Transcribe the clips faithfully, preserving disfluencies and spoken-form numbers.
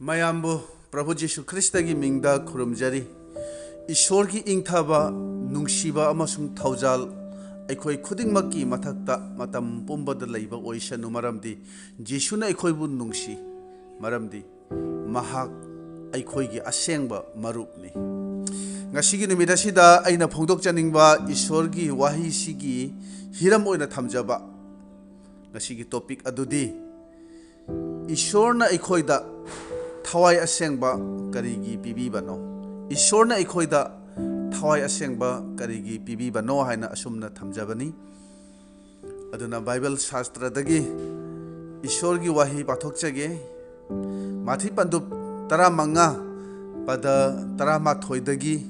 ꯃꯌꯥꯝꯕꯨ ꯄ꯭ꯔꯚꯨ ꯖꯤꯁꯨ ꯈ꯭ꯔꯤꯁꯇꯒꯤ ꯃꯤꯡꯗ ꯈꯨꯔꯨꯝꯖꯔꯤ꯫ ꯏꯁꯣꯔꯒꯤ ꯏꯪꯊꯕ, ꯅꯨꯡꯁꯤꯕ ꯑꯃꯁꯨꯡ ꯊꯧꯖꯥꯜ ꯑꯩꯈꯣꯏ ꯈꯨꯗꯤꯡꯃꯛꯀꯤ ꯃꯊꯛꯇ ꯃꯇꯝ ꯄꯨꯝꯕꯗ ꯂꯩꯕ ꯑꯣꯏꯁꯅꯨ, ꯃꯔꯝꯗꯤ ꯖꯤꯁꯨꯅ ꯑꯩꯈꯣꯏꯕꯨ ꯅꯨꯡꯁꯤ, ꯃꯔꯝꯗꯤ ꯃꯍꯥꯛ ꯑꯩꯈꯣꯏꯒꯤ ꯑꯁꯦꯡꯕ ꯃꯔꯨꯞꯅꯤ꯫ ꯉꯁꯤꯒꯤ ꯅꯨꯃꯤꯠ ꯑꯁꯤꯗ ꯑꯩꯅ ꯐꯣꯡꯗꯣꯛꯆꯅꯤꯡꯕ ꯏꯁꯣꯔꯒꯤ ꯋꯥꯍꯩꯁꯤꯒꯤ ꯍꯤꯔꯝ ꯑꯣꯏꯅ ꯊꯝꯖꯕ ꯉꯁꯤꯒꯤ ꯇꯣꯄꯤꯛ ꯑꯗꯨꯗꯤ, ꯏꯁꯣꯔꯅ ꯑꯩꯈꯣꯏꯗ ꯊꯋꯥꯏ ꯑꯁꯦꯡꯕ ꯀꯔꯤꯒꯤ ꯄꯤꯕꯤꯕꯅꯣ? ꯏꯁꯣꯔꯅ ꯑꯩꯈꯣꯏꯗ ꯊꯋꯥꯏ ꯑꯁꯦꯡꯕ ꯀꯔꯤꯒꯤ ꯄꯤꯕꯤꯕꯅꯣ ꯍꯥꯏꯅ ꯑꯁꯨꯝꯅ ꯊꯝꯖꯕꯅꯤ꯫ ꯑꯗꯨꯅ ꯕꯥꯏꯕꯜ ꯁꯥꯁꯇ꯭ꯔꯗꯒꯤ ꯏꯁꯣꯔꯒꯤ ꯋꯥꯍꯩ ꯄꯥꯊꯣꯛꯆꯒꯦ꯫ ꯃꯥꯊꯤ ꯄꯟꯗꯨꯞ ꯇꯔꯥꯃꯉꯥ, ꯄꯗ ꯇꯔꯥꯃꯥꯊꯣꯏꯗꯒꯤ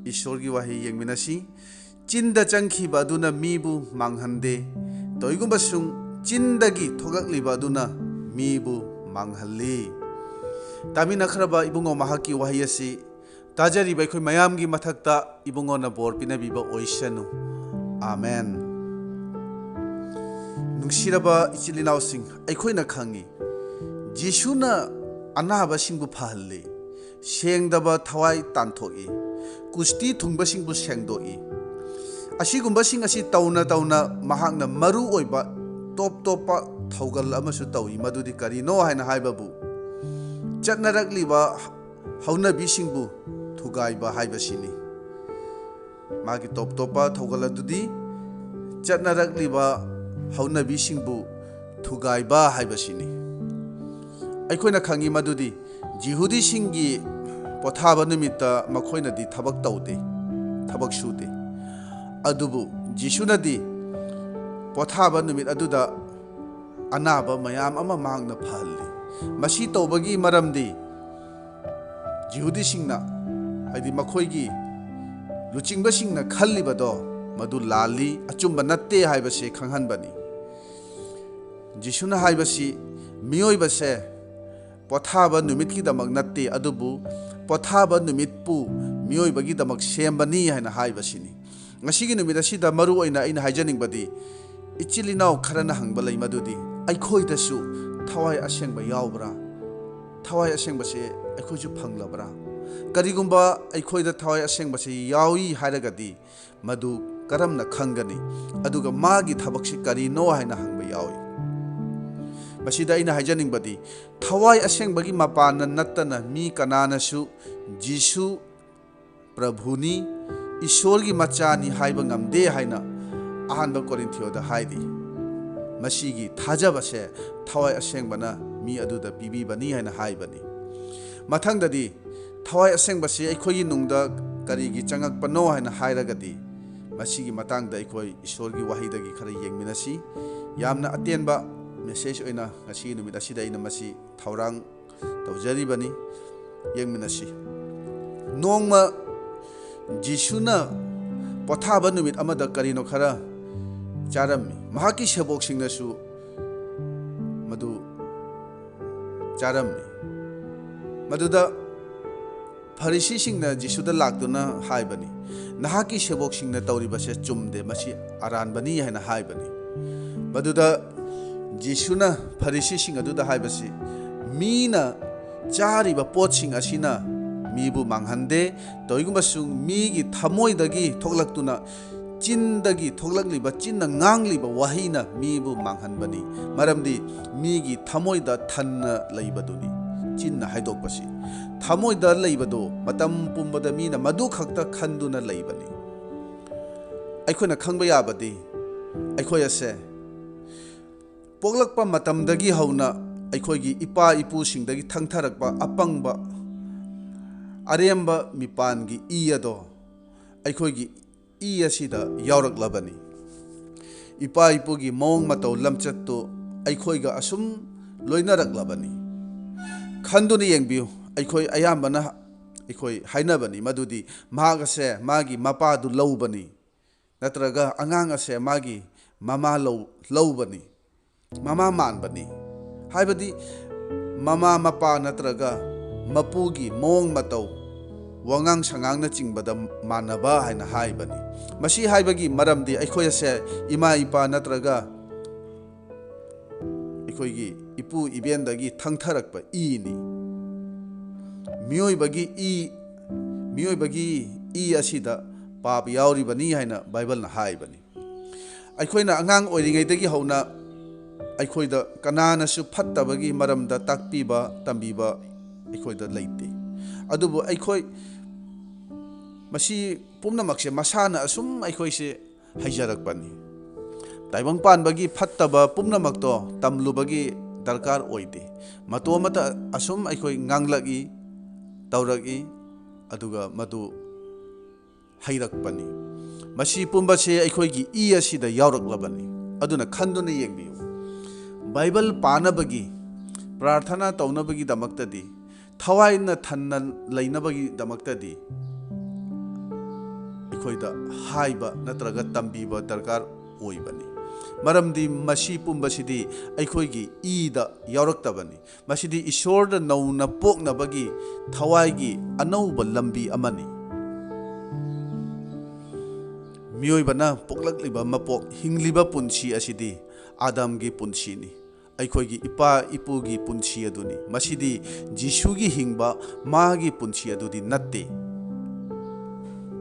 ꯏꯁꯣꯔꯒꯤ ꯋꯥꯍꯩ ꯌꯦꯡꯃꯤꯟꯅꯁꯤ꯫ "ꯆꯤꯟꯗ ꯆꯪꯈꯤꯕ ꯑꯗꯨꯅ ꯃꯤꯕꯨ ꯃꯥꯡꯍꯟꯗꯦ, ꯇꯧꯏꯒꯨꯝꯕꯁꯨꯡ ꯆꯤꯟꯗꯒꯤ ꯊꯣꯛꯂꯛꯂꯤꯕ ꯑꯗꯨꯅ ꯃꯤꯕꯨ ꯃꯥꯡꯍꯜꯂꯤ"꯫ ꯇꯥꯃꯤꯟꯅꯈ꯭ꯔꯕ ꯏꯕꯨꯡꯉꯣ ꯃꯍꯥꯛꯀꯤ ꯋꯥꯍꯩ ꯑꯁꯤ ꯇꯥꯖꯔꯤꯕ ꯑꯩꯈꯣꯏ ꯃꯌꯥꯝꯒꯤ ꯃꯊꯛꯇ ꯏꯕꯨꯡꯉꯣꯅ ꯕꯣꯔ ꯄꯤꯅꯕꯤꯕ ꯑꯣꯏꯁꯅꯨ꯫ ꯑꯥꯃꯦꯟ꯫ ꯅꯨꯡꯁꯤꯔꯕ ꯏꯆꯤꯜ ꯏꯅꯥꯎꯁꯤꯡ, ꯑꯩꯈꯣꯏꯅ ꯈꯪꯉꯤ, ꯖꯤꯁꯨꯅ ꯑꯅꯥꯕꯁꯤꯡꯕꯨ ꯐꯍꯜꯂꯤ, ꯁꯦꯡꯗꯕ ꯊꯋꯥꯏ ꯇꯥꯟꯊꯣꯛꯏ, ꯀꯨꯁꯇꯤ ꯊꯨꯡꯕꯁꯤꯡꯕꯨ ꯁꯦꯡꯗꯣꯛꯏ꯫ ꯑꯁꯤꯒꯨꯝꯕꯁꯤꯡ ꯑꯁꯤ ꯇꯧꯅ ꯇꯧꯅ ꯃꯍꯥꯛꯅ ꯃꯔꯨ ꯑꯣꯏꯕ ꯇꯣꯞ ꯇꯣꯞꯄ ꯊꯧꯒꯜ ꯑꯃꯁꯨ ꯇꯧꯏ꯫ ꯃꯗꯨꯗꯤ ꯀꯔꯤꯅꯣ ꯍꯥꯏꯅ ꯍꯥꯏꯕꯕꯨ, ꯆꯠꯅꯔꯛꯂꯤꯕ ꯍꯧꯅꯕꯤꯁꯤꯡꯕꯨ ꯊꯨꯒꯥꯏꯕ ꯍꯥꯏꯕꯁꯤꯅꯤ꯫ ꯃꯥꯒꯤ ꯇꯣꯞ ꯇꯣꯞꯄ ꯊꯧꯒꯜ ꯑꯗꯨꯗꯤ ꯆꯠꯅꯔꯛꯂꯤꯕ ꯍꯧꯅꯕꯤꯁꯤꯡꯕꯨ ꯊꯨꯒꯥꯏꯕ ꯍꯥꯏꯕꯁꯤꯅꯤ꯫ ꯑꯩꯈꯣꯏꯅ ꯈꯪꯉꯤ ꯃꯗꯨꯗꯤ ꯖꯤꯍꯨꯗꯤꯁꯤꯡꯒꯤ ꯄꯣꯊꯥꯕ ꯅꯨꯃꯤꯠꯇ ꯃꯈꯣꯏꯅꯗꯤ ꯊꯕꯛ ꯇꯧꯗꯦ, ꯊꯕꯛ ꯁꯨꯗꯦ꯫ ꯑꯗꯨꯕꯨ ꯖꯤꯁꯨꯅꯗꯤ ꯄꯣꯊꯥꯕ ꯅꯨꯃꯤꯠ ꯑꯗꯨꯗ ꯑꯅꯥꯕ ꯃꯌꯥꯝ ꯑꯃ ꯃꯍꯥꯛꯅ ꯐꯍꯜꯂꯤ꯫ ꯃꯁꯤ ꯇꯧꯕꯒꯤ ꯃꯔꯝꯗꯤ ꯖꯤꯍꯨꯗꯤꯁꯤꯡꯅ, ꯍꯥꯏꯗꯤ ꯃꯈꯣꯏꯒꯤ ꯂꯨꯆꯤꯡꯕꯁꯤꯡꯅ ꯈꯜꯂꯤꯕꯗꯣ ꯃꯗꯨ ꯂꯥꯜꯂꯤ, ꯑꯆꯨꯝꯕ ꯅꯠꯇꯦ ꯍꯥꯏꯕꯁꯤ ꯈꯪꯍꯟꯕꯅꯤ꯫ ꯖꯤꯁꯨꯅ ꯍꯥꯏꯕꯁꯤ ꯃꯤꯑꯣꯏꯕꯁꯦ ꯄꯣꯊꯥꯕ ꯅꯨꯃꯤꯠꯀꯤꯗꯃꯛ ꯅꯠꯇꯦ, ꯑꯗꯨꯕꯨ ꯄꯣꯊꯥꯕ ꯅꯨꯃꯤꯠꯄꯨ ꯃꯤꯑꯣꯏꯕꯒꯤꯗꯃꯛ ꯁꯦꯝꯕꯅꯤ ꯍꯥꯏꯅ ꯍꯥꯏꯕꯁꯤꯅꯤ꯫ ꯉꯁꯤꯒꯤ ꯅꯨꯃꯤꯠ ꯑꯁꯤꯗ ꯃꯔꯨ ꯑꯣꯏꯅ ꯑꯩꯅ ꯍꯥꯏꯖꯅꯤꯡꯕꯗꯤ, ꯏꯆꯤꯜ ꯏꯅꯥꯎ ꯈꯔꯅ ꯍꯪꯕ ꯂꯩ, ꯃꯗꯨꯗꯤ ꯑꯩꯈꯣꯏꯗꯁꯨ ꯊꯋꯥꯏ ꯑꯁꯦꯡꯕ ꯌꯥꯎꯕ꯭ꯔꯥ? ꯊꯋꯥꯏ ꯑꯁꯦꯡꯕꯁꯦ ꯑꯩꯈꯣꯏꯁꯨ ꯐꯪꯂꯕ꯭ꯔꯥ? ꯀꯔꯤꯒꯨꯝꯕ ꯑꯩꯈꯣꯏꯗ ꯊꯋꯥꯏ ꯑꯁꯦꯡꯕꯁꯤ ꯌꯥꯎꯏ ꯍꯥꯏꯔꯒꯗꯤ, ꯃꯗꯨ ꯀꯔꯝꯅ ꯈꯪꯒꯅꯤ? ꯑꯗꯨꯒ ꯃꯥꯒꯤ ꯊꯕꯛꯁꯤ ꯀꯔꯤꯅꯣ ꯍꯥꯏꯅ ꯍꯪꯕ ꯌꯥꯎꯏ꯫ ꯃꯁꯤꯗ ꯑꯩꯅ ꯍꯥꯏꯖꯅꯤꯡꯕꯗꯤ, ꯊꯋꯥꯏ ꯑꯁꯦꯡꯕꯒꯤ ꯃꯄꯥꯟꯅ ꯅꯠꯇꯅ ꯃꯤ ꯀꯅꯥꯅꯁꯨ ꯖꯤꯁꯨ ꯄ꯭ꯔꯚꯨꯅꯤ, ꯏꯁꯣꯔꯒꯤ ꯃꯆꯥꯅꯤ ꯍꯥꯏꯕ ꯉꯝꯗꯦ ꯍꯥꯏꯅ ꯑꯍꯥꯟꯕ ꯀꯣꯔꯤꯟꯊꯤꯌꯣꯗ ꯍꯥꯏꯔꯤ꯫ ꯃꯁꯤꯒꯤ ꯊꯥꯖꯕꯁꯦ ꯊꯋꯥꯏ ꯑꯁꯦꯡꯕꯅ ꯃꯤ ꯑꯗꯨꯗ ꯄꯤꯕꯤꯕꯅꯤ ꯍꯥꯏꯅ ꯍꯥꯏꯕꯅꯤ꯫ ꯃꯊꯪꯗꯗꯤ, ꯊꯋꯥꯏ ꯑꯁꯦꯡꯕꯁꯤ ꯑꯩꯈꯣꯏꯒꯤ ꯅꯨꯡꯗ ꯀꯔꯤꯒꯤ ꯆꯪꯉꯛꯄꯅꯣ ꯍꯥꯏꯅ ꯍꯥꯏꯔꯒꯗꯤ, ꯃꯁꯤꯒꯤ ꯃꯇꯥꯡꯗ ꯑꯩꯈꯣꯏ ꯏꯁꯣꯔꯒꯤ ꯋꯥꯍꯩꯗꯒꯤ ꯈꯔ ꯌꯦꯡꯃꯤꯟꯅꯁꯤ꯫ ꯌꯥꯝꯅ ꯑꯇꯦꯟꯕ ꯃꯦꯁꯦꯖ ꯑꯣꯏꯅ ꯉꯁꯤꯒꯤ ꯅꯨꯃꯤꯠ ꯑꯁꯤꯗ ꯑꯩꯅ ꯃꯁꯤ ꯊꯧꯔꯥꯡ ꯇꯧꯖꯔꯤꯕꯅꯤ꯫ ꯌꯦꯡꯃꯤꯟꯅꯁꯤ꯫ ꯅꯣꯡꯃ ꯖꯤꯁꯨꯅ ꯄꯣꯊꯥꯕ ꯅꯨꯃꯤꯠ ꯑꯃꯗ ꯀꯔꯤꯅꯣ ꯈꯔ ꯆꯥꯔꯝꯃꯤ꯫ ꯃꯍꯥꯛꯀꯤ ꯁꯦꯕꯣꯛꯁꯤꯡꯅꯁꯨ ꯃꯗꯨ ꯆꯥꯔꯝꯃꯤ꯫ ꯃꯗꯨꯗ ꯐꯔꯤꯁꯤꯁꯤꯡꯅ ꯖꯤꯁꯨꯗ ꯂꯥꯛꯇꯨꯅ ꯍꯥꯏꯕꯅꯤ, "ꯅꯍꯥꯛꯀꯤ ꯁꯦꯕꯣꯛꯁꯤꯡꯅ ꯇꯧꯔꯤꯕꯁꯦ ꯆꯨꯝꯗꯦ, ꯃꯁꯤ ꯑꯔꯥꯟꯕꯅꯤ" ꯍꯥꯏꯅ ꯍꯥꯏꯕꯅꯤ꯫ ꯃꯗꯨꯗ ꯖꯤꯁꯨꯅ ꯐꯔꯤꯁꯤꯁꯤꯡ ꯑꯗꯨꯗ ꯍꯥꯏꯕꯁꯤ, "ꯃꯤꯅ ꯆꯥꯔꯤꯕ ꯄꯣꯠꯁꯤꯡ ꯑꯁꯤꯅ ꯃꯤꯕꯨ ꯃꯥꯡꯍꯟꯗꯦ, ꯇꯧꯏꯒꯨꯝꯕꯁꯨ ꯃꯤꯒꯤ ꯊꯃꯣꯏꯗꯒꯤ ꯊꯣꯛꯂꯛꯇꯨꯅ, ꯆꯤꯟꯗꯒꯤ ꯊꯣꯛꯂꯛꯂꯤꯕ, ꯆꯤꯟꯅ ꯉꯥꯡꯂꯤꯕ ꯋꯥꯍꯩꯅ ꯃꯤꯕꯨ ꯃꯥꯡꯍꯟꯕꯅꯤ꯫ ꯃꯔꯝꯗꯤ ꯃꯤꯒꯤ ꯊꯃꯣꯏꯗ ꯊꯟꯅ ꯂꯩꯕꯗꯨꯅꯤ, ꯆꯤꯟꯅ ꯍꯥꯏꯗꯣꯛꯄꯁꯤ꯫ ꯊꯃꯣꯏꯗ ꯂꯩꯕꯗꯨ ꯃꯇꯝ ꯄꯨꯝꯕꯗ ꯃꯤꯅ ꯃꯗꯨ ꯈꯛꯇ ꯈꯟꯗꯨꯅ ꯂꯩꯕꯅꯤ"꯫ ꯑꯩꯈꯣꯏꯅ ꯈꯪꯕ ꯌꯥꯕꯗꯤ, ꯑꯩꯈꯣꯏ ꯑꯁꯦ ꯄꯣꯛꯂꯛꯄ ꯃꯇꯝꯗꯒꯤ ꯍꯧꯅ ꯑꯩꯈꯣꯏꯒꯤ ꯏꯄꯥ ꯏꯄꯨꯁꯤꯡꯗꯒꯤ ꯊꯪꯊꯔꯛꯄ ꯑꯄꯪꯕ, ꯑꯔꯦꯝꯕ ꯃꯤꯄꯥꯟꯒꯤ ꯏ ꯑꯗꯣ ꯑꯩꯈꯣꯏꯒꯤ ꯏ ꯑꯁꯤꯗ ꯌꯥꯎꯔꯛꯂꯕꯅꯤ꯫ ꯏꯄꯥ ꯏꯄꯨꯒꯤ ꯃꯑꯣꯡ ꯃꯇꯧ ꯂꯝꯆꯠꯇꯨ ꯑꯩꯈꯣꯏꯒ ꯑꯁꯨꯝ ꯂꯣꯏꯅꯔꯛꯂꯕꯅꯤ꯫ ꯈꯟꯗꯨꯅ ꯌꯦꯡꯕꯤꯌꯨ, ꯑꯩꯈꯣꯏ ꯑꯌꯥꯝꯕꯅ ꯑꯩꯈꯣꯏ ꯍꯥꯏꯅꯕꯅꯤ ꯃꯗꯨꯗꯤ ꯃꯍꯥꯛ ꯑꯁꯦ ꯃꯥꯒꯤ ꯃꯄꯥꯗꯨ ꯂꯧꯕꯅꯤ, ꯅꯠꯇ꯭ꯔꯒ ꯑꯉꯥꯡ ꯑꯁꯦ ꯃꯥꯒꯤ ꯃꯃꯥ ꯂꯧ-, ꯂꯧꯕꯅꯤ, ꯃꯃꯥ ꯃꯥꯟꯕꯅꯤ꯫ ꯍꯥꯏꯕꯗꯤ ꯃꯃꯥ ꯃꯄꯥ ꯅꯠꯇ꯭ꯔꯒ ꯃꯄꯨꯒꯤ ꯃꯑꯣꯡ ꯃꯇꯧ, ꯋꯥꯉꯥꯡ ꯁꯉꯥꯡꯅꯆꯤꯡꯕꯗ ꯃꯥꯟꯅꯕ ꯍꯥꯏꯅ ꯍꯥꯏꯕꯅꯤ꯫ ꯃꯁꯤ ꯍꯥꯏꯕꯒꯤ ꯃꯔꯝꯗꯤ ꯑꯩꯈꯣꯏ ꯑꯁꯦ ꯏꯃꯥ ꯏꯄꯥ ꯅꯠꯇ꯭ꯔꯒ ꯑꯩꯈꯣꯏꯒꯤ ꯏꯄꯨ ꯏꯕꯦꯟꯗꯒꯤ ꯊꯪꯊꯔꯛꯄ ꯏꯅꯤ꯫ ꯃꯤꯑꯣꯏꯕꯒꯤ ꯏ, ꯃꯤꯑꯣꯏꯕꯒꯤ ꯏ ꯑꯁꯤꯗ ꯄꯥꯞ ꯌꯥꯎꯔꯤꯕꯅꯤ ꯍꯥꯏꯅ ꯕꯥꯏꯕꯜꯅ ꯍꯥꯏꯕꯅꯤ꯫ ꯑꯩꯈꯣꯏꯅ ꯑꯉꯥꯡ ꯑꯣꯏꯔꯤꯉꯩꯗꯒꯤ ꯍꯧꯅ ꯑꯩꯈꯣꯏꯗ ꯀꯅꯥꯅꯁꯨ ꯐꯠꯇꯕꯒꯤ ꯃꯔꯝꯗ ꯇꯥꯛꯄꯤꯕ, ꯇꯝꯕꯤꯕ ꯑꯩꯈꯣꯏꯗ ꯂꯩꯇꯦ꯫ ꯑꯗꯨꯕꯨ ꯑꯩꯈꯣꯏ ꯃꯁꯤ ꯄꯨꯝꯅꯃꯛꯁꯦ ꯃꯁꯥꯅ ꯑꯁꯨꯝ ꯑꯩꯈꯣꯏꯁꯦ ꯍꯩꯖꯔꯛꯄꯅꯤ꯫ ꯇꯥꯏꯕꯪ ꯄꯥꯟꯕꯒꯤ ꯐꯠꯇꯕ ꯄꯨꯝꯅꯃꯛꯇꯣ ꯇꯝꯂꯨꯕꯒꯤ ꯗꯔꯀꯥꯔ ꯑꯣꯏꯗꯦ꯫ ꯃꯇꯣꯝꯇ ꯑꯁꯨꯝ ꯑꯩꯈꯣꯏ ꯉꯥꯡꯂꯛꯏ, ꯇꯧꯔꯛꯏ, ꯑꯗꯨꯒ ꯃꯗꯨ ꯍꯩꯔꯛꯄꯅꯤ꯫ ꯃꯁꯤ ꯄꯨꯝꯕꯁꯦ ꯑꯩꯈꯣꯏꯒꯤ ꯏ ꯑꯁꯤꯗ ꯌꯥꯎꯔꯛꯂꯕꯅꯤ꯫ ꯑꯗꯨꯅ ꯈꯟꯗꯨꯅ ꯌꯦꯡꯕꯤꯌꯨ꯫ ꯕꯥꯏꯕꯜ ꯄꯥꯅꯕꯒꯤ, ꯄ꯭ꯔꯥꯔꯊꯅꯥ ꯇꯧꯅꯕꯒꯤꯗꯃꯛꯇꯗꯤ, ꯊꯋꯥꯏꯅ ꯊꯟꯅ ꯂꯩꯅꯕꯒꯤꯗꯃꯛꯇꯗꯤ ꯑꯩꯈꯣꯏꯗ ꯍꯥꯏꯕ ꯅꯠꯇ꯭ꯔꯒ ꯇꯝꯕꯤꯕ ꯗꯔꯀꯥꯔ ꯑꯣꯏꯕꯅꯤ꯫ ꯃꯔꯝꯗꯤ ꯃꯁꯤ ꯄꯨꯝꯕꯁꯤꯗꯤ ꯑꯩꯈꯣꯏꯒꯤ ꯏꯗ ꯌꯥꯎꯔꯛꯇꯕꯅꯤ꯫ ꯃꯁꯤꯗꯤ ꯏꯁꯣꯔꯗ ꯅꯧꯅ ꯄꯣꯛꯅꯕꯒꯤ ꯊꯋꯥꯏꯒꯤ ꯑꯅꯧꯕ ꯂꯝꯕꯤ ꯑꯃꯅꯤ꯫ ꯃꯤꯑꯣꯏꯕꯅ ꯄꯣꯛꯂꯛꯂꯤꯕ ꯃꯄꯣꯛ, ꯍꯤꯡꯂꯤꯕ ꯄꯨꯟꯁꯤ ꯑꯁꯤꯗꯤ ꯑꯥꯗꯝꯒꯤ ꯄꯨꯟꯁꯤꯅꯤ꯫ ꯑꯩꯈꯣꯏꯒꯤ ꯏꯄꯥ ꯏꯄꯨꯒꯤ ꯄꯨꯟꯁꯤ ꯑꯗꯨꯅꯤ꯫ ꯃꯁꯤꯗꯤ ꯖꯤꯁꯨꯒꯤ ꯍꯤꯡꯕ, ꯃꯥꯒꯤ ꯄꯨꯟꯁꯤ ꯑꯗꯨꯗꯤ ꯅꯠꯇꯦ꯫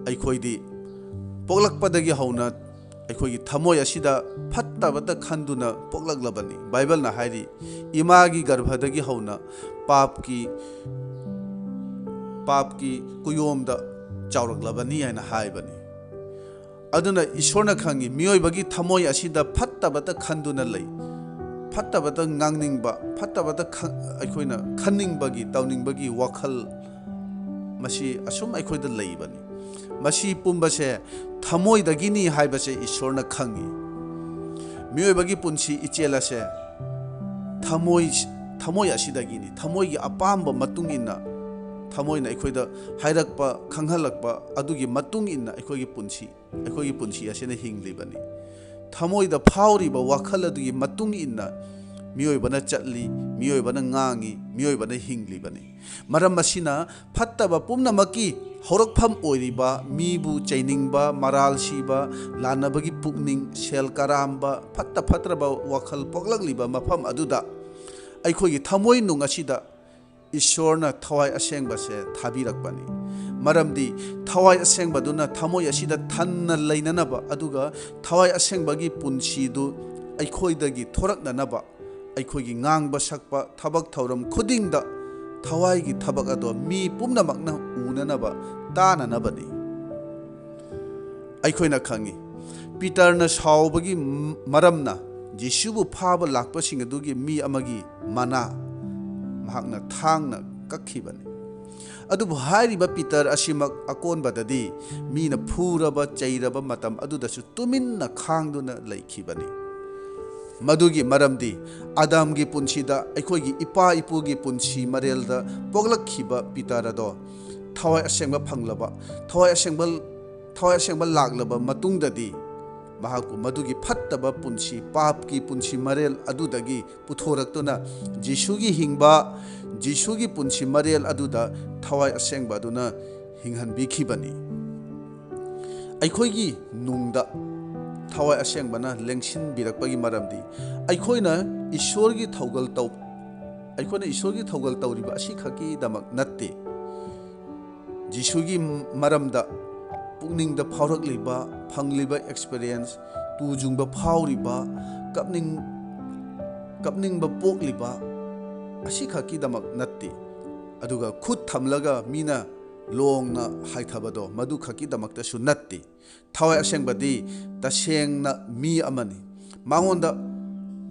ꯑꯩꯈꯣꯏꯗꯤ ꯄꯣꯛꯂꯛꯄꯗꯒꯤ ꯍꯧꯅ ꯑꯩꯈꯣꯏꯒꯤ ꯊꯃꯣꯏ ꯑꯁꯤꯗ ꯐꯠꯇꯕꯇ ꯈꯟꯗꯨꯅ ꯄꯣꯛꯂꯛꯂꯕꯅꯤ꯫ ꯕꯥꯏꯕꯜꯅ ꯍꯥꯏꯔꯤ, "ꯏꯃꯥꯒꯤ ꯒꯔꯚꯗꯒꯤ ꯍꯧꯅ ꯄꯥꯞꯀꯤ, ꯄꯥꯞꯀꯤ ꯀꯨꯌꯣꯝꯗ ꯆꯥꯎꯔꯛꯂꯕꯅꯤ" ꯍꯥꯏꯅ ꯍꯥꯏꯕꯅꯤ꯫ ꯑꯗꯨꯅ ꯏꯁꯣꯔꯅ ꯈꯪꯉꯤ, ꯃꯤꯑꯣꯏꯕꯒꯤ ꯊꯃꯣꯏ ꯑꯁꯤꯗ ꯐꯠꯇꯕꯇ ꯈꯟꯗꯨꯅ ꯂꯩ꯫ ꯐꯠꯇꯕꯇ ꯉꯥꯡꯅꯤꯡꯕ, ꯐꯠꯇꯕꯇ ꯈ-, ꯑꯩꯈꯣꯏꯅ ꯈꯟꯅꯤꯡꯕꯒꯤ, ꯇꯧꯅꯤꯡꯕꯒꯤ ꯋꯥꯈꯜ, ꯃꯁꯤ ꯑꯁꯨꯝ ꯑꯩꯈꯣꯏꯗ ꯂꯩꯕꯅꯤ꯫ ꯃꯁꯤ ꯄꯨꯝꯕꯁꯦ ꯊꯃꯣꯏꯗꯒꯤꯅꯤ ꯍꯥꯏꯕꯁꯦ ꯏꯁꯣꯔꯅ ꯈꯪꯉꯤ꯫ ꯃꯤꯑꯣꯏꯕꯒꯤ ꯄꯨꯟꯁꯤ ꯏꯆꯦꯜ ꯑꯁꯦ ꯊꯃꯣꯏ, ꯊꯃꯣꯏ ꯑꯁꯤꯗꯒꯤꯅꯤ꯫ ꯊꯃꯣꯏꯒꯤ ꯑꯄꯥꯝꯕ ꯃꯇꯨꯡ ꯏꯟꯅ, ꯊꯃꯣꯏꯅ ꯑꯩꯈꯣꯏꯗ ꯍꯥꯏꯔꯛꯄ, ꯈꯪꯍꯜꯂꯛꯄ ꯑꯗꯨꯒꯤ ꯃꯇꯨꯡ ꯏꯟꯅ ꯑꯩꯈꯣꯏꯒꯤ ꯄꯨꯟꯁꯤ, ꯑꯩꯈꯣꯏꯒꯤ ꯄꯨꯟꯁꯤ ꯑꯁꯤꯅ ꯍꯤꯡꯂꯤꯕꯅꯤ꯫ ꯊꯃꯣꯏꯗ ꯐꯥꯎꯔꯤꯕ ꯋꯥꯈꯜ ꯑꯗꯨꯒꯤ ꯃꯇꯨꯡ ꯏꯟꯅ ꯃꯤꯑꯣꯏꯕꯅ ꯆꯠꯂꯤ, ꯃꯤꯑꯣꯏꯕꯅ ꯉꯥꯡꯉꯤ, ꯃꯤꯑꯣꯏꯕꯅ ꯍꯤꯡꯂꯤꯕꯅꯤ꯫ ꯃꯔꯝ ꯑꯁꯤꯅ ꯐꯠꯇꯕ ꯄꯨꯝꯅꯃꯛꯀꯤ ꯍꯧꯔꯛꯐꯝ ꯑꯣꯏꯔꯤꯕ ꯃꯤꯕꯨ ꯆꯩꯅꯤꯡꯕ, ꯃꯔꯥꯜ ꯁꯤꯕ, ꯂꯥꯟꯅꯕꯒꯤ ꯄꯨꯛꯅꯤꯡ, ꯁꯦꯜ ꯀꯔꯥꯝꯕ, ꯐꯠꯇ ꯐꯠꯇ꯭ꯔꯕ ꯋꯥꯈꯜ ꯄꯣꯛꯂꯛꯂꯤꯕ ꯃꯐꯝ ꯑꯗꯨꯗ ꯑꯩꯈꯣꯏꯒꯤ ꯊꯃꯣꯏꯅꯨꯡ ꯑꯁꯤꯗ ꯏꯁꯣꯔꯅ ꯊꯋꯥꯏ ꯑꯁꯦꯡꯕꯁꯦ ꯊꯥꯕꯤꯔꯛꯄꯅꯤ꯫ ꯃꯔꯝꯗꯤ ꯊꯋꯥꯏ ꯑꯁꯦꯡꯕꯗꯨꯅ ꯊꯃꯣꯏ ꯑꯁꯤꯗ ꯊꯟꯅ ꯂꯩꯅꯅꯕ, ꯑꯗꯨꯒ ꯊꯋꯥꯏ ꯑꯁꯦꯡꯕꯒꯤ ꯄꯨꯟꯁꯤꯗꯨ ꯑꯩꯈꯣꯏꯗꯒꯤ ꯊꯣꯔꯛꯅꯅꯕ, ꯑꯩꯈꯣꯏꯒꯤ ꯉꯥꯡꯕ ꯁꯛꯄ ꯊꯕꯛ ꯊꯧꯔꯝ ꯈꯨꯗꯤꯡꯗ ꯊꯋꯥꯏꯒꯤ ꯊꯕꯛ ꯑꯗꯣ ꯃꯤ ꯄꯨꯝꯅꯃꯛꯅ ꯎꯅꯅꯕ, ꯇꯥꯅꯅꯕꯅꯤ꯫ ꯑꯩꯈꯣꯏꯅ ꯈꯪꯏ, ꯄꯤꯇꯔꯅ ꯁꯥꯎꯕꯒꯤ ꯃꯔꯝꯅ ꯖꯤꯁꯨꯕꯨ ꯐꯥꯕ ꯂꯥꯛꯄꯁꯤꯡ ꯑꯗꯨꯒꯤ ꯃꯤ ꯑꯃꯒꯤ ꯃꯅꯥ ꯃꯍꯥꯛꯅ ꯊꯥꯡꯅ ꯀꯛꯈꯤꯕꯅꯤ꯫ ꯑꯗꯨꯕꯨ ꯍꯥꯏꯔꯤꯕ ꯄꯤꯇꯔ ꯑꯁꯤꯃꯛ ꯑꯀꯣꯟꯕꯗꯗꯤ ꯃꯤꯅ ꯐꯨꯔꯕ ꯆꯩꯔꯕ ꯃꯇꯝ ꯑꯗꯨꯗꯁꯨ ꯇꯨꯃꯤꯟꯅ ꯈꯥꯡꯗꯨꯅ ꯂꯩꯈꯤꯕꯅꯤ꯫ ꯃꯗꯨꯒꯤ ꯃꯔꯝꯗꯤ ꯑꯗꯥꯝꯒꯤ ꯄꯨꯟꯁꯤꯗ, ꯑꯩꯈꯣꯏꯒꯤ ꯏꯄꯥ ꯏꯄꯨꯒꯤ ꯄꯨꯟꯁꯤ ꯃꯔꯦꯜꯗ ꯄꯣꯛꯂꯛꯈꯤꯕ ꯄꯤꯇꯔ ꯑꯗꯣ ꯊꯋꯥꯏ ꯑꯁꯦꯡꯕ ꯐꯪꯂꯕ, ꯊꯋꯥꯏ ꯑꯁꯦꯡꯕ, ꯊꯋꯥꯏ ꯑꯁꯦꯡꯕ ꯂꯥꯛꯂꯕ ꯃꯇꯨꯡꯗꯗꯤ ꯃꯍꯥꯛꯄꯨ ꯃꯗꯨꯒꯤ ꯐꯠꯇꯕ ꯄꯨꯟꯁꯤ, ꯄꯥꯞꯀꯤ ꯄꯨꯟꯁꯤ ꯃꯔꯦꯜ ꯑꯗꯨꯗꯒꯤ ꯄꯨꯊꯣꯔꯛꯇꯨꯅ ꯖꯤꯁꯨꯒꯤ ꯍꯤꯡꯕ, ꯖꯤꯁꯨꯒꯤ ꯄꯨꯟꯁꯤ ꯃꯔꯦꯜ ꯑꯗꯨꯗ ꯊꯋꯥꯏ ꯑꯁꯦꯡꯕ ꯑꯗꯨꯅ ꯍꯤꯡꯍꯟꯕꯤꯈꯤꯕꯅꯤ꯫ ꯑꯩꯈꯣꯏꯒꯤ ꯅꯨꯡꯗ ꯊꯋꯥꯏ ꯑꯁꯦꯡꯕꯅ ꯂꯦꯡꯁꯤꯟꯕꯤꯔꯛꯄꯒꯤ ꯃꯔꯝꯗꯤ ꯑꯩꯈꯣꯏꯅ ꯏꯁꯣꯔꯒꯤ ꯊꯧꯒꯜ ꯇꯧ-, ꯑꯩꯈꯣꯏꯅ ꯏꯁꯣꯔꯒꯤ ꯊꯧꯒꯜ ꯇꯧꯔꯤꯕ ꯑꯁꯤꯈꯛꯀꯤꯗꯃꯛ ꯅꯠꯇꯦ꯫ ꯖꯤꯁꯨꯒꯤ ꯃꯔꯝꯗ ꯄꯨꯛꯅꯤꯡꯗ ꯐꯥꯎꯔꯛꯂꯤꯕ, ꯐꯪꯂꯤꯕ experience, ꯇꯨ ꯆꯨꯡꯕ ꯐꯥꯎꯔꯤꯕ, ꯀꯞꯅꯤꯡ-, ꯀꯞꯅꯤꯡꯕ ꯄꯣꯛꯂꯤꯕ ꯑꯁꯤꯈꯛꯀꯤꯗꯃꯛ ꯅꯠꯇꯦ꯫ ꯑꯗꯨꯒ ꯈꯨꯠ ꯊꯝꯂꯒ ꯃꯤꯅ ꯂꯣꯡꯅ ꯍꯥꯏꯊꯕꯗꯣ ꯃꯗꯨꯈꯛꯀꯤꯗꯃꯛꯇꯁꯨ ꯅꯠꯇꯦ꯫ ꯊꯋꯥꯏ ꯑꯁꯦꯡꯕꯗꯤ ꯇꯁꯦꯡꯅ ꯃꯤ ꯑꯃꯅꯤ꯫ ꯃꯉꯣꯟꯗ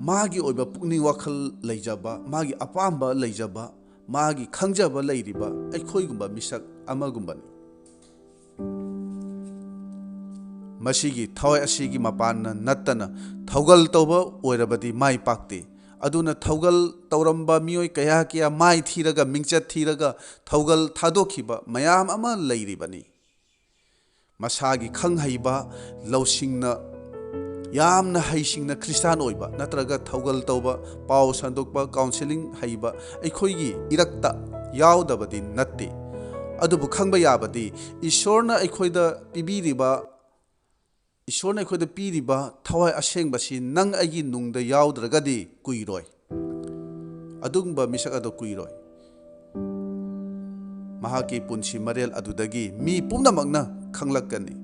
ꯃꯥꯒꯤ ꯑꯣꯏꯕ ꯄꯨꯛꯅꯤꯡ ꯋꯥꯈꯜ ꯂꯩꯖꯕ, ꯃꯥꯒꯤ ꯑꯄꯥꯝꯕ ꯂꯩꯖꯕ, ꯃꯥꯒꯤ ꯈꯪꯖꯕ ꯂꯩꯔꯤꯕ ꯑꯩꯈꯣꯏꯒꯨꯝꯕ ꯃꯤꯁꯛ ꯑꯃꯒꯨꯝꯕꯅꯤ꯫ ꯃꯁꯤꯒꯤ ꯊꯋꯥꯏ ꯑꯁꯤꯒꯤ ꯃꯄꯥꯟꯅ ꯅꯠꯇꯅ ꯊꯧꯒꯜ ꯇꯧꯕ ꯑꯣꯏꯔꯕꯗꯤ ꯃꯥꯏ ꯄꯥꯛꯇꯦ꯫ ꯑꯗꯨꯅ ꯊꯧꯒꯜ ꯇꯧꯔꯝꯕ ꯃꯤꯑꯣꯏ ꯀꯌꯥ ꯀꯌꯥ ꯃꯥꯏ ꯊꯤꯔꯒ, ꯃꯤꯡꯆꯠ ꯊꯤꯔꯒ ꯊꯧꯒꯜ ꯊꯥꯗꯣꯛꯈꯤꯕ ꯃꯌꯥꯝ ꯑꯃ ꯂꯩꯔꯤꯕꯅꯤ꯫ ꯃꯁꯥꯒꯤ ꯈꯪ ꯍꯩꯕ, ꯂꯧꯁꯤꯡꯅ, ꯌꯥꯝꯅ ꯍꯩꯁꯤꯡꯅ ꯈ꯭ꯔꯤꯁꯇꯥꯟ ꯑꯣꯏꯕ ꯅꯠꯇ꯭ꯔꯒ ꯊꯧꯒꯜ ꯇꯧꯕ, ꯄꯥꯎ ꯁꯟꯗꯣꯛꯄ, counselling ꯍꯩꯕ ꯑꯩꯈꯣꯏꯒꯤ ꯏꯔꯛꯇ ꯌꯥꯎꯗꯕꯗꯤ ꯅꯠꯇꯦ꯫ ꯑꯗꯨꯕꯨ ꯈꯪꯕ ꯌꯥꯕꯗꯤ ꯏꯁꯣꯔꯅ ꯑꯩꯈꯣꯏꯗ ꯄꯤꯕꯤꯔꯤꯕ, ꯏꯁꯣꯔꯅ ꯑꯩꯈꯣꯏꯗ ꯄꯤꯔꯤꯕ ꯊꯋꯥꯏ ꯑꯁꯦꯡꯕꯁꯤ ꯅꯪ ꯑꯩꯒꯤ ꯅꯨꯡꯗ ꯌꯥꯎꯗ꯭ꯔꯒꯗꯤ ꯀꯨꯏꯔꯣꯏ꯫ ꯑꯗꯨꯒꯨꯝꯕ ꯃꯤꯁꯛ ꯑꯗꯣ ꯀꯨꯏꯔꯣꯏ꯫ ꯃꯍꯥꯛꯀꯤ ꯄꯨꯟꯁꯤ ꯃꯔꯦꯜ ꯑꯗꯨꯗꯒꯤ ꯃꯤ ꯄꯨꯝꯅꯃꯛꯅ ꯈꯪꯂꯛꯀꯅꯤ꯫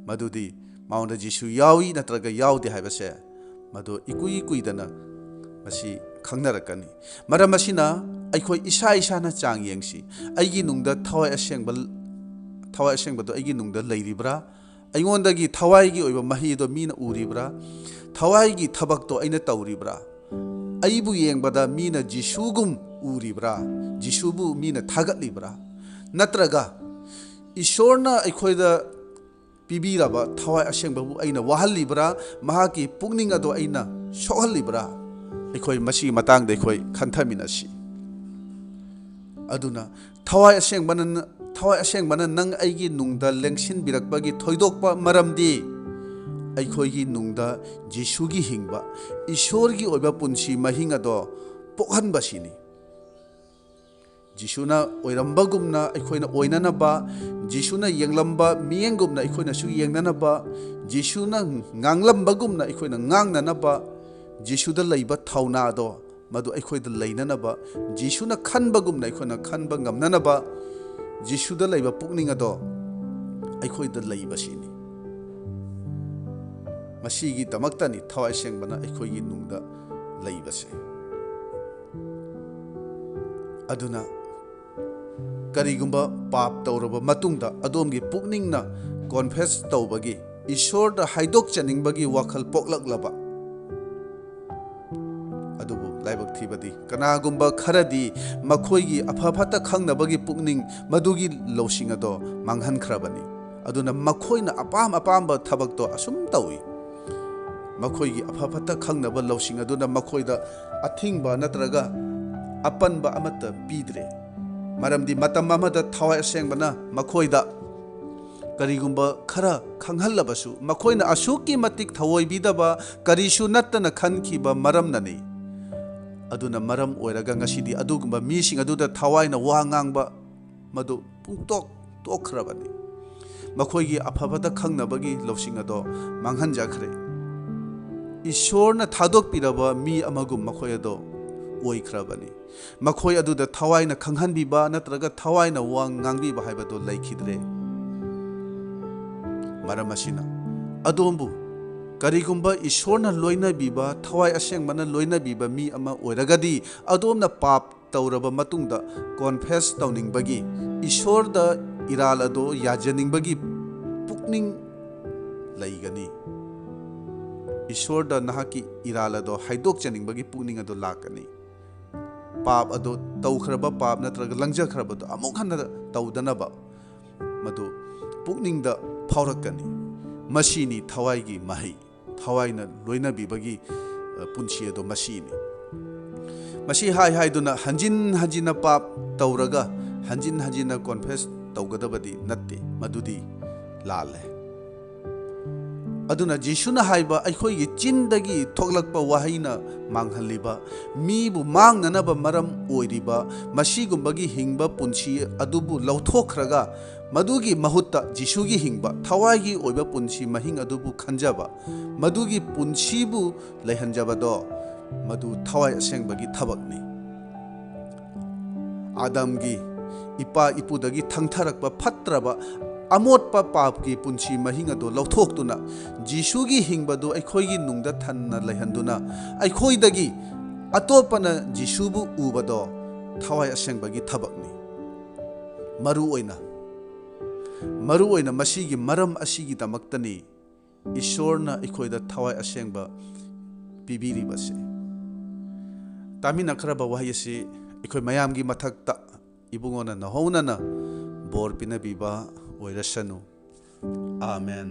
ꯃꯗꯨꯗꯤ ꯃꯉꯣꯟꯗ ꯖꯤꯁꯨ ꯌꯥꯎꯏ ꯅꯠꯇ꯭ꯔꯒ ꯌꯥꯎꯗꯦ ꯍꯥꯏꯕꯁꯦ, ꯃꯗꯨ ꯏꯀꯨꯏ ꯀꯨꯏꯗꯅ ꯃꯁꯤ ꯈꯪꯅꯔꯛꯀꯅꯤ꯫ ꯃꯔꯝ ꯑꯁꯤꯅ ꯑꯩꯈꯣꯏ ꯏꯁꯥ ꯏꯁꯥꯅ ꯆꯥꯡ ꯌꯦꯡꯁꯤ꯫ ꯑꯩꯒꯤ ꯅꯨꯡꯗ ꯊꯋꯥꯏ ꯑꯁꯦꯡꯕ, ꯊꯋꯥꯏ ꯑꯁꯦꯡꯕꯗꯨ ꯑꯩꯒꯤ ꯅꯨꯡꯗ ꯂꯩꯔꯤꯕ꯭ꯔꯥ? ꯑꯩꯉꯣꯟꯗꯒꯤ ꯊꯋꯥꯏꯒꯤ ꯑꯣꯏꯕ ꯃꯍꯩꯗꯣ ꯃꯤꯅ ꯎꯔꯤꯕ꯭ꯔꯥ? ꯊꯋꯥꯏꯒꯤ ꯊꯕꯛꯇꯣ ꯑꯩꯅ ꯇꯧꯔꯤꯕ꯭ꯔꯥ? ꯑꯩꯕꯨ ꯌꯦꯡꯕꯗ ꯃꯤꯅ ꯖꯤꯁꯨꯒꯨꯝ ꯎꯔꯤꯕ꯭ꯔꯥ? ꯖꯤꯁꯨꯕꯨ ꯃꯤꯅ ꯊꯥꯒꯠꯂꯤꯕ꯭ꯔꯥ? ꯅꯠꯇ꯭ꯔꯒ ꯏꯁꯣꯔꯅ ꯑꯩꯈꯣꯏꯗ ꯄꯤꯕꯤꯔꯕ ꯊꯋꯥꯏ ꯑꯁꯦꯡꯕꯕꯨ ꯑꯩꯅ ꯋꯥꯍꯜꯂꯤꯕ꯭ꯔꯥ? ꯃꯍꯥꯛꯀꯤ ꯄꯨꯛꯅꯤꯡ ꯑꯗꯣ ꯑꯩꯅ ꯁꯣꯛꯍꯜꯂꯤꯕ꯭ꯔꯥ? ꯑꯩꯈꯣꯏ ꯃꯁꯤꯒꯤ ꯃꯇꯥꯡꯗ ꯑꯩꯈꯣꯏ ꯈꯟꯊꯃꯤꯟꯅꯁꯤ꯫ ꯑꯗꯨꯅ ꯊꯋꯥꯏ ꯑꯁꯦꯡꯕꯅ, ꯊꯋꯥꯏ ꯑꯁꯦꯡꯕꯅ ꯅꯪ ꯑꯩꯒꯤ ꯅꯨꯡꯗ ꯂꯦꯡꯁꯤꯟꯕꯤꯔꯛꯄꯒꯤ ꯊꯣꯏꯗꯣꯛꯄ ꯃꯔꯝꯗꯤ ꯑꯩꯈꯣꯏꯒꯤ ꯅꯨꯡꯗ ꯖꯤꯁꯨꯒꯤ ꯍꯤꯡꯕ, ꯏꯁꯣꯔꯒꯤ ꯑꯣꯏꯕ ꯄꯨꯟꯁꯤ ꯃꯍꯤꯡ ꯑꯗꯣ ꯄꯣꯛꯍꯟꯕꯁꯤꯅꯤ꯫ ꯖꯤꯁꯨꯅ ꯑꯣꯏꯔꯝꯕꯒꯨꯝꯅ ꯑꯩꯈꯣꯏꯅ ꯑꯣꯏꯅꯅꯕ, ꯖꯤꯁꯨꯅ ꯌꯦꯡꯂꯝꯕ ꯃꯤꯠꯌꯦꯡꯒꯨꯝꯅ ꯑꯩꯈꯣꯏꯅꯁꯨ ꯌꯦꯡꯅꯅꯕ, ꯖꯤꯁꯨꯅ ꯉꯥꯡꯂꯝꯕꯒꯨꯝꯅ ꯑꯩꯈꯣꯏꯅ ꯉꯥꯡꯅꯅꯕ, ꯖꯤꯁꯨꯗ ꯂꯩꯕ ꯊꯧꯅꯥꯗꯣ ꯃꯗꯨ ꯑꯩꯈꯣꯏꯗ ꯂꯩꯅꯅꯕ, ꯖꯤꯁꯨꯅ ꯈꯟꯕꯒꯨꯝꯅ ꯑꯩꯈꯣꯏꯅ ꯈꯟꯕ ꯉꯝꯅꯅꯕ, ꯖꯤꯁꯨꯗ ꯂꯩꯕ ꯄꯨꯛꯅꯤꯡ ꯑꯗꯣ ꯑꯩꯈꯣꯏꯗ ꯂꯩꯕꯁꯤꯅꯤ꯫ ꯃꯁꯤꯒꯤꯗꯃꯛꯇꯅꯤ ꯊꯋꯥꯏ ꯁꯦꯡꯕꯅ ꯑꯩꯈꯣꯏꯒꯤ ꯅꯨꯡꯗ ꯂꯩꯕꯁꯦ꯫ ꯑꯗꯨꯅ ꯀꯔꯤꯒꯨꯝꯕ ꯄꯥꯞ ꯇꯧꯔꯕ ꯃꯇꯨꯡꯗ ꯑꯗꯣꯝꯒꯤ ꯄꯨꯛꯅꯤꯡꯅ confess ꯇꯧꯕꯒꯤ, ꯏꯁꯣꯔꯗ ꯍꯥꯏꯗꯣꯛꯆꯅꯤꯡꯕꯒꯤ ꯋꯥꯈꯜ ꯄꯣꯛꯂꯛꯂꯕ, ꯑꯗꯨꯕꯨ ꯂꯥꯏꯕꯛ ꯊꯤꯕꯗꯤ ꯀꯅꯥꯒꯨꯝꯕ ꯈꯔꯗꯤ ꯃꯈꯣꯏꯒꯤ ꯑꯐ ꯐꯠꯇ ꯈꯪꯅꯕꯒꯤ ꯄꯨꯛꯅꯤꯡ ꯃꯗꯨꯒꯤ ꯂꯧꯁꯤꯡ ꯑꯗꯣ ꯃꯥꯡꯍꯟꯈ꯭ꯔꯕꯅꯤ꯫ ꯑꯗꯨꯅ ꯃꯈꯣꯏꯅ ꯑꯄꯥꯝ ꯑꯄꯥꯝꯕ ꯊꯕꯛꯇꯣ ꯑꯁꯨꯝ ꯇꯧꯏ꯫ ꯃꯈꯣꯏꯒꯤ ꯑꯐ ꯐꯠꯇ ꯈꯪꯅꯕ ꯂꯧꯁꯤꯡ ꯑꯗꯨꯅ ꯃꯈꯣꯏꯗ ꯑꯊꯤꯡꯕ ꯅꯠꯇ꯭ꯔꯒ ꯑꯄꯟꯕ ꯑꯃꯠꯇ ꯄꯤꯗ꯭ꯔꯦ꯫ ꯃꯔꯝꯗꯤ ꯃꯇꯝ ꯑꯃꯗ ꯊꯋꯥꯏ ꯑꯁꯦꯡꯕꯅ ꯃꯈꯣꯏꯗ ꯀꯔꯤꯒꯨꯝꯕ ꯈꯔ ꯈꯪꯍꯜꯂꯕꯁꯨ, ꯃꯈꯣꯏꯅ ꯑꯁꯨꯛꯀꯤ ꯃꯇꯤꯛ ꯊꯑꯣꯏꯕꯤꯗꯕ ꯀꯔꯤꯁꯨ ꯅꯠꯇꯅ ꯈꯟꯈꯤꯕ ꯃꯔꯝꯅꯅꯤ꯫ ꯑꯗꯨꯅ ꯃꯔꯝ ꯑꯣꯏꯔꯒ ꯉꯁꯤꯗꯤ ꯑꯗꯨꯒꯨꯝꯕ ꯃꯤꯁꯤꯡ ꯑꯗꯨꯗ ꯊꯋꯥꯏꯅ ꯋꯥ ꯉꯥꯡꯕ ꯃꯗꯨ ꯄꯨꯡꯇꯣꯛ ꯇꯣꯛꯈ꯭ꯔꯕꯅꯤ꯫ ꯃꯈꯣꯏꯒꯤ ꯑꯐꯕꯗ ꯈꯪꯅꯕꯒꯤ ꯂꯧꯁꯤꯡ ꯑꯗꯣ ꯃꯥꯡꯍꯟꯖꯈ꯭ꯔꯦ꯫ ꯏꯁꯣꯔꯅ ꯊꯥꯗꯣꯛꯄꯤꯔꯕ ꯃꯤ ꯑꯃꯒꯨꯝ ꯃꯈꯣꯏ ꯑꯗꯣ ꯑꯣꯏꯈ꯭ꯔꯕꯅꯤ꯫ ꯃꯈꯣꯏ ꯑꯗꯨꯗ ꯊꯋꯥꯏꯅ ꯈꯪꯍꯟꯕꯤꯕ ꯅꯠꯇ꯭ꯔꯒ ꯊꯋꯥꯏꯅ ꯋꯥ ꯉꯥꯡꯕꯤꯕ ꯍꯥꯏꯕꯗꯨ ꯂꯩꯈꯤꯗ꯭ꯔꯦ꯫ ꯃꯔꯝ ꯑꯁꯤꯅ ꯑꯗꯣꯝꯕꯨ ꯀꯔꯤꯒꯨꯝꯕ ꯏꯁꯣꯔꯅ ꯂꯣꯏꯅꯕꯤꯕ, ꯊꯋꯥꯏ ꯑꯁꯦꯡꯕꯅ ꯂꯣꯏꯅꯕꯤꯕ ꯃꯤ ꯑꯃ ꯑꯣꯏꯔꯒꯗꯤ, ꯑꯗꯣꯝꯅ ꯄꯥꯞ ꯇꯧꯔꯕ ꯃꯇꯨꯡꯗ ꯀꯣꯟꯐꯦꯁ ꯇꯧꯅꯤꯡꯕꯒꯤ, ꯏꯁꯣꯔꯗ ꯏꯔꯥꯜ ꯑꯗꯣ ꯌꯥꯖꯅꯤꯡꯕꯒꯤ ꯄꯨꯛꯅꯤꯡ ꯂꯩꯒꯅꯤ꯫ ꯏꯁꯣꯔꯗ ꯅꯍꯥꯛꯀꯤ ꯏꯔꯥꯜ ꯑꯗꯣ ꯍꯥꯏꯗꯣꯛꯆꯅꯤꯡꯕꯒꯤ ꯄꯨꯛꯅꯤꯡ ꯑꯗꯣ ꯂꯥꯛꯀꯅꯤ꯫ ꯄꯥꯞ ꯑꯗꯣ, ꯇꯧꯈ꯭ꯔꯕ ꯄꯥꯞ ꯅꯠꯇ꯭ꯔꯒ ꯂꯪꯖꯈ꯭ꯔꯕꯗꯣ ꯑꯃꯨꯛ ꯍꯟꯅ ꯇꯧꯗꯅꯕ ꯃꯗꯨ ꯄꯨꯛꯅꯤꯡꯗ ꯐꯥꯎꯔꯛꯀꯅꯤ꯫ ꯃꯁꯤꯅꯤ ꯊꯋꯥꯏꯒꯤ ꯃꯍꯩ, ꯊꯋꯥꯏꯅ ꯂꯣꯏꯅꯕꯤꯕꯒꯤ, ꯑ, ꯄꯨꯟꯁꯤ ꯑꯗꯣ ꯃꯁꯤꯅꯤ꯫ ꯃꯁꯤ ꯍꯥꯏ ꯍꯥꯏꯗꯨꯅ ꯍꯟꯖꯤꯟ ꯍꯟꯖꯤꯟꯅ ꯄꯥꯞ ꯇꯧꯔꯒ ꯍꯟꯖꯤꯟ ꯍꯟꯖꯤꯟꯅ ꯀꯣꯟꯐꯦꯁ ꯇꯧꯒꯗꯕꯗꯤ ꯅꯠꯇꯦ, ꯃꯗꯨꯗꯤ ꯂꯥꯜꯂꯦ꯫ ꯑꯗꯨꯅ ꯖꯤꯁꯨꯅ ꯍꯥꯏꯕ, ꯑꯩꯈꯣꯏꯒꯤ ꯆꯤꯟꯗꯒꯤ ꯊꯣꯛꯂꯛꯄ ꯋꯥꯍꯩꯅ ꯃꯥꯡꯍꯜꯂꯤꯕ, ꯃꯤꯕꯨ ꯃꯥꯡꯅꯅꯕ ꯃꯔꯝ ꯑꯣꯏꯔꯤꯕ ꯃꯁꯤꯒꯨꯝꯕꯒꯤ ꯍꯤꯡꯕ ꯄꯨꯟꯁꯤ ꯑꯗꯨꯕꯨ ꯂꯧꯊꯣꯛꯈ꯭ꯔꯒ, ꯃꯗꯨꯒꯤ ꯃꯍꯨꯠꯇ ꯖꯤꯁꯨꯒꯤ ꯍꯤꯡꯕ ꯊꯋꯥꯏꯒꯤ ꯑꯣꯏꯕ ꯄꯨꯟꯁꯤ ꯃꯍꯤꯡ ꯑꯗꯨꯕꯨ ꯈꯟꯖꯕ, ꯃꯗꯨꯒꯤ ꯄꯨꯟꯁꯤꯕꯨ ꯂꯩꯍꯟꯖꯕꯗꯣ, ꯃꯗꯨ ꯊꯋꯥꯏ ꯑꯁꯦꯡꯕꯒꯤ ꯊꯕꯛꯅꯤ꯫ ꯑꯥꯗꯝꯒꯤ ꯏꯄꯥ ꯏꯄꯨꯗꯒꯤ ꯊꯪꯊꯔꯛꯄ ꯐꯠꯇ꯭ꯔꯕ ꯑꯃꯣꯠꯄ ꯄꯥꯞꯀꯤ ꯄꯨꯟꯁꯤ ꯃꯍꯤꯡ ꯑꯗꯨ ꯂꯧꯊꯣꯛꯇꯨꯅ, ꯖꯤꯁꯨꯒꯤ ꯍꯤꯡꯕꯗꯨ ꯑꯩꯈꯣꯏꯒꯤ ꯅꯨꯡꯗ ꯊꯟꯅ ꯂꯩꯍꯟꯗꯨꯅ, ꯑꯩꯈꯣꯏꯗꯒꯤ ꯑꯇꯣꯞꯄꯅ ꯖꯤꯁꯨꯕꯨ ꯎꯕꯗꯣ ꯊꯋꯥꯏ ꯑꯁꯦꯡꯕꯒꯤ ꯊꯕꯛꯅꯤ꯫ ꯃꯔꯨ ꯑꯣꯏꯅ, ꯃꯔꯨ ꯑꯣꯏꯅ ꯃꯁꯤꯒꯤ ꯃꯔꯝ ꯑꯁꯤꯒꯤꯗꯃꯛꯇꯅꯤ ꯏꯁꯣꯔꯅ ꯑꯩꯈꯣꯏꯗ ꯊꯋꯥꯏ ꯑꯁꯦꯡꯕ ꯄꯤꯕꯤꯔꯤꯕꯁꯦ꯫ ꯇꯥꯃꯤꯟꯅꯈ꯭ꯔꯕ ꯋꯥꯍꯩ ꯑꯁꯤ ꯑꯩꯈꯣꯏ ꯃꯌꯥꯝꯒꯤ ꯃꯊꯛꯇ ꯏꯕꯨꯡꯉꯣꯅ ꯅꯍꯧꯅꯅ ꯕꯣꯔ ꯄꯤꯅꯕꯤꯕ ꯑꯣꯏꯔꯁꯅꯨ꯫ ꯑꯥꯃꯦꯟ꯫